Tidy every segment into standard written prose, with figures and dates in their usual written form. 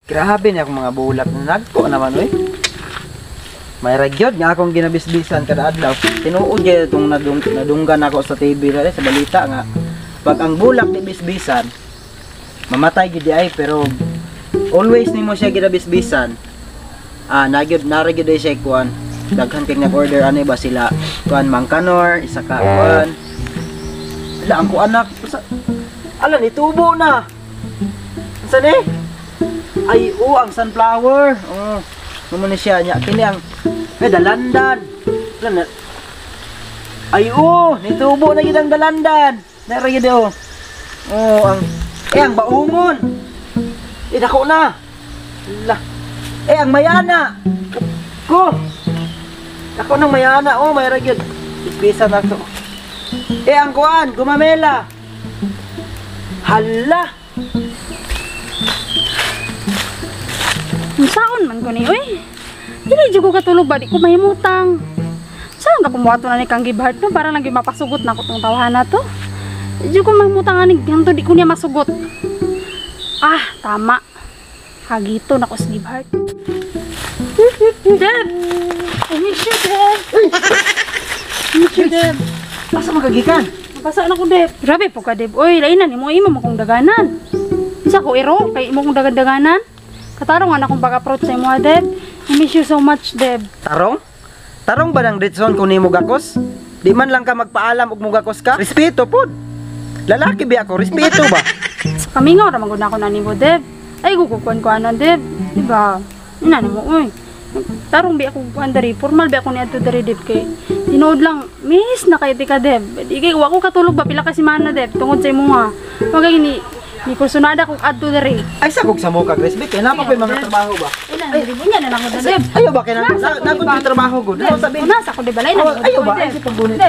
Grabe na akong mga bulak na nagko naman oy. May ragyod nga akong ginabisbisan kada adlaw. Tinuod gyud itong nadunggan ako sa TV ra sa balita nga pag ang bulak di bisbisan mamatay gyud di ay, pero always nimo siya ginabisbisan. Ah, nagyod nara gyud ay siya kuan. Daghan kay nag-order ani ba sila kuan Mangkanor, isa ka kuan. Ala ang kuan anak. Ala nitubo na. Unsa ni? Ay, oo, ang sunflower. Oh, mo ni siya nya kini ang dalandan. Ala na. Ay, oo, nitubo na gid ang dalandan. Nara gid oh. Oh, ang ang baungon. Eh dako na. Ala. Eh ang mayana. Ko. Dako nang mayana oh, mayra gyud. Ispisa na to. Eh ang kuan, gumamela. Hala. Unsaon man ko ni oy? Dili jud ko katulog ba, di ko mahimutang. Saan ka kumuwato na ni kang Gibhart no para lang gyud mapasugot na ko tong tawhana to. Di jud ko mahimutang ani ganto di ko niya masugot. Ah, tama. Hagito na ko si Gibhart. Deb! I miss you, Deb. I miss you, Deb. Asa makagikan? Nabasa na ko, Deb. Grabe po ka, Deb. Oy, lain na nimo imo mo kong daganan. Unsa ko iro kay imo kong dagandaganan? Katarong nga na akong pag-approach sa imo, Deb. I miss you so much, Deb. Tarong? Tarong ba ng Ritson kung nimo gakos? Di man lang ka magpaalam og mugakos ka? Respeto pod. Lalaki bi ako, respeto ba? Sa kamingaw ra man gud nako na nimo, Deb. Ay gukukuan ko ana, Deb. Di ba? Ina nimo oy. Tarong bi ako kuan diri, formal bi ako niadto diri, Deb, kay tinuod lang miss na kay ti ka, Deb. Di kay wa ko katulog ba pila ka semana, Deb, tungod sa imo nga. Wag ni ni kursunada kog adto diri. Ay sagog sa mo ka, Grace. Kay napa pa mga trabaho ba? Ay, nya na lang ko, Deb. Ayo ba kay na na trabaho gud. Deb, nasa ko di ba lain na. Ayo ba? Ay si paggunit.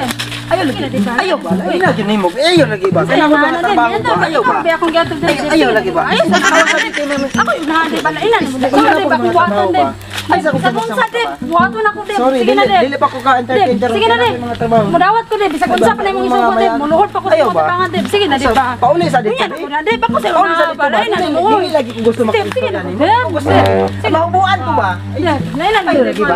Ayo lagi. Ayo ba? Ay na gyud nimo. Ayo lagi ba? Kay nako mga trabaho ba? Ayo ba? Ayo lagi ba? Ayo sa ako yung na di ba lain na nimo. Deb, ako buhaton, Deb. Ay sa kung unsa, Deb. Buhaton ako, Deb. Sorry, sige na, Deb. Dili pa ko ka entertain sige na, Deb. mga trabaho. Mudawat ko, Deb. Bisag unsa pa na imong isugo, Deb. Muluhod pa ko sa mga tabangan, Deb. Sige na, Deb ba. Pauli sa dito. Unya na ko na, Deb. Ako sa una ba lain na nimo. Dili lagi ko gusto makita nimo. Gusto. Mahubuan ko ba? Deb, lain na ayo lagi ba?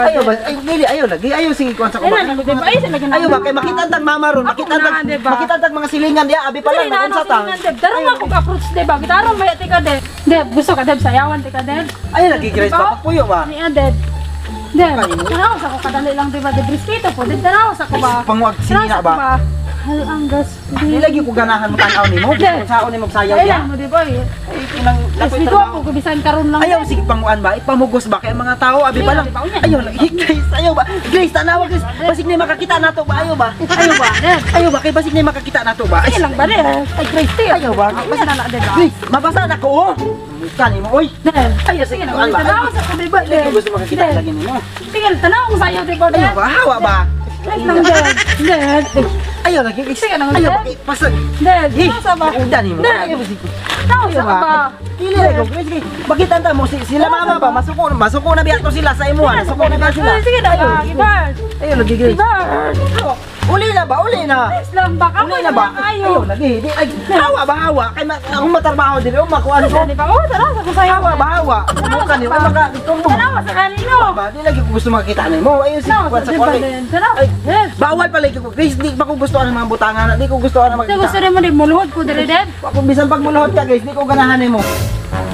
Ayo ba? Ay dili ayo lagi. Ayo sige kuan sa ko. Ayo ba kay makita tag mama ron, makita tag makita tag mga silingan diya abi pa lang naunsa ta. Deb, tarong ako approach, Deb. Tarong maya ti ka, Deb. Deb, gusto ka, Deb, sayawan ti ka, Deb. Ayo lagi Grace, papuyo ba? Niya, Deb. Deb, tanaw sa ko kadali lang, diba? Deb, respeto po. Deb, tanaw sa ko ba? Panguag sinina ba? Hal ang gas. Di lagi ko ganahan mo tan-aw nimo. Unsaon nimo sayaw diya? Ay mo, Deb, oy. Ay kinang lakoy trabaho. Ko bisan karon lang. Ayaw sige panguan ba? Ipamugos ba kay mga tao abi pa lang. Ayaw lagi Grace, ayaw ba? Grace, tanawa Grace. Basig ni makakita nato ba? Ayaw ba? Ayaw ba? Ayaw ba kay basig ni makakita nato ba? Ay lang ba, Deb? Ay Grace, ayaw ba? Basta na Deb. Grace, mabasa na ko. Oh. Kani mo oy. Ayaw sige kuan ba? Tanaw sa ko, Deb. Gusto makakita lagi nimo. Sige, tanaw ang sayaw, Deb. Ayaw ba? Hawa ba? Wait lang, Deb. Deb. Ayaw lagi. Sige na, ayaw ba? Pasa. Deb, tanaw ba? Udan nimo. Ayaw ba? Tanaw sa ba? Dili lagi ko. Sige, bakit anta mo sila mama ba? Masuko, masuko na biya to sila sa imuha. Masuko na biya sila. Sige na ba? Ayaw lagi, Grace. Uli na ba? Uli na. Please lang ba? Uli na ba? Ayaw lagi. Di ay hawa ba hawa? Kay akong matrabaho dili o makuan ko. Di ba? Oh, tanaw sa ko sayo. Hawa ba hawa? Bukan ni maka kumbo. Tanaw sa kanino. Ba di lagi ko gusto makita nimo. Ayaw sige kuan sa kuan. Bawal pala ko. Grace, di pa ko gusto ang mga butangan. Di ko gusto ang makita. Gusto nimo di muluhod ko diri, Deb. Ako bisan pag muluhod ka, guys, di ko ganahan nimo.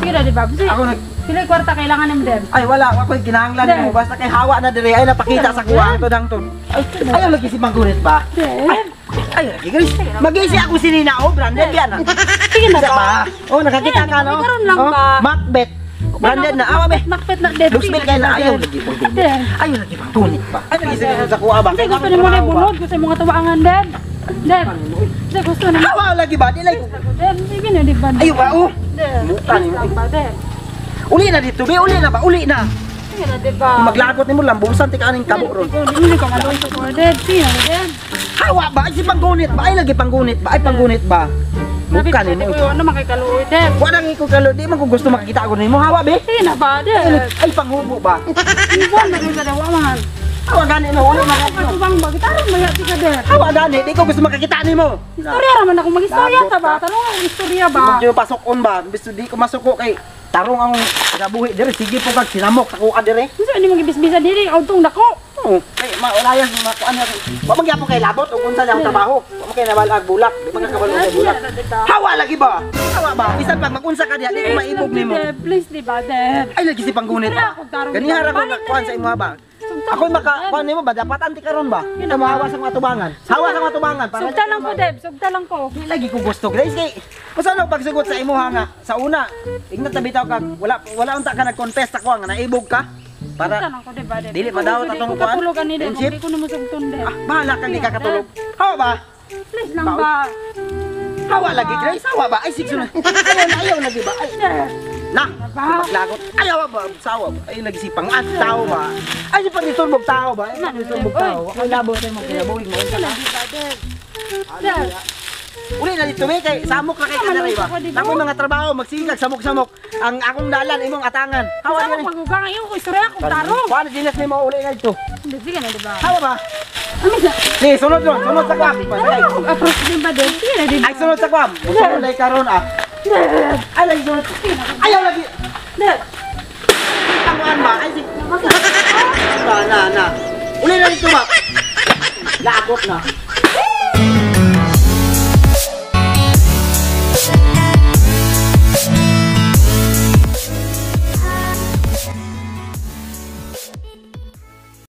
Sige na, di ba? Ako nag pila kwarta kailangan nimo, Deb? Ay wala, ako kinahanglan nimo basta kay hawa na dire ay napakita sa kuha to dang to. Ay, ayaw lagi si Manggunit ba? Deb. Ay, lagi Grace. Mag-isi ako si Nina oh, branded yan. Sige na ba? Oh, nakakita ka no? Karon lang ba? Macbeth. Branded na awa be. Macbeth na, Deb. Luxmil kay na ayaw lagi pang tunit. Ayaw lagi pang tunit ba? Ay lagi sa kuha ba? Hindi gusto nimo na bunod ko sa mga tawaangan, Deb. Deb. Hindi gusto nimo. Hawa lagi ba? Di lagi. Deb, sige na di ba? Ayaw ba oh. Deb. Muta nimo. Deb. Uli na dito, be. Uli na ba? Uli na. Sige na, Deb ba? Maglagot nimo lambusan ti kaning kabo ron. Hindi ko malunto ko, Deb. Sige na, Deb. Hawa ba? Ay si panggunit ba? Ay lagi panggunit ba? Ay panggunit ba? Muka nimo. Ano man kay kaluoy, Deb? Wala nang ikaw kaluoy. Di man ko gusto makakita ako nimo. Hawa be. Sige na ba, Deb? Ay panghubo ba? Iwan na rin sa dawa man. Hawa gani no, uli na gani. Katubang ba? Gitarong maya ti ka, Deb. Hawa gani, di ko gusto makakita nimo. Istorya ra man ako, mag-istorya ta ba? Tanong ako istorya ba? Medyo pasok-on ba? Bisto di ko masuko kay Tarong ang kinabuhi dire, sige po kag sinamok sa kuha dire. Unsa ni mong gibisbisan diri audtong dako. Oo. Kay maulayas makuan na. Wa man gyapon kay labot ug unsa lang trabaho. Wa man kay nabalag bulak, di man ka kabalo og bulak. Hawa lagi ba? Hawa ba? Bisan pag magunsa ka diha, di ko maibog nimo. Deb, please di ba, Deb? Ay lagi si panggunit. Wala akong tarong. Ganiha ra ko Balik na nakuan sa rin. imo ba? Sugtan Ako'y ko, maka Deb. kuan nimo ba dapat anti karon ba? Kita mahawa sa mga tubangan. Hawa sa mga tubangan para Sugtan lang ko, Deb. Sugtan lang ko. Di lagi ko gusto, guys, kay basta ano pagsugot sa imuha nga sa una, ingna tabi taw kag wala wala unta ka nag-confess ako nga naibog ka Sugtan para lang ko, Deb, ba, Deb. Dili madawat Di atong ko kuan. katulog ani, Deb. Friendship? Di ko nimo sugton, Deb. Ah, bahala kang di ka katulog. Hawa ba? Please lang ba? Hawa lagi, Grace. Hawa ba? Ay, sikso na. Ayaw na, ayaw lagi ba? Ay, Deb. na. Ba? Paglagot. Ay, hawa ba? Sawa ba? Ay, lagi si pangat tao ba? Ay, si pagditurbog tao ba? Ay, Na, pagditurbog Deb. tao. Ako labot sa imong kinabuhi mo. Sige lang, di ba, Deb? Deb. Uli na dito, may kay samok na kay kanari ba? Ako mga trabaho, magsigag, samok-samok. Ang akong dalan, imong atangan. Hawa Hawa din. ko pagugang iyo ko istorya akong tarong. Paano dinas nimo uli na dito? Hindi, sige na, di ba? Hawa ba? Ano sa? Ni, sunod ron, sunod sa kwam. Ano akong approach din ba, Deb? Sige na, di ba? Ay, sunod sa kwam. Sunod ay karon ah. Ay, lagi sunod. Ayaw lagi. Deb. Tamuan ba? Ay, si... Na, na, na. Uli na dito ba? Lagot na.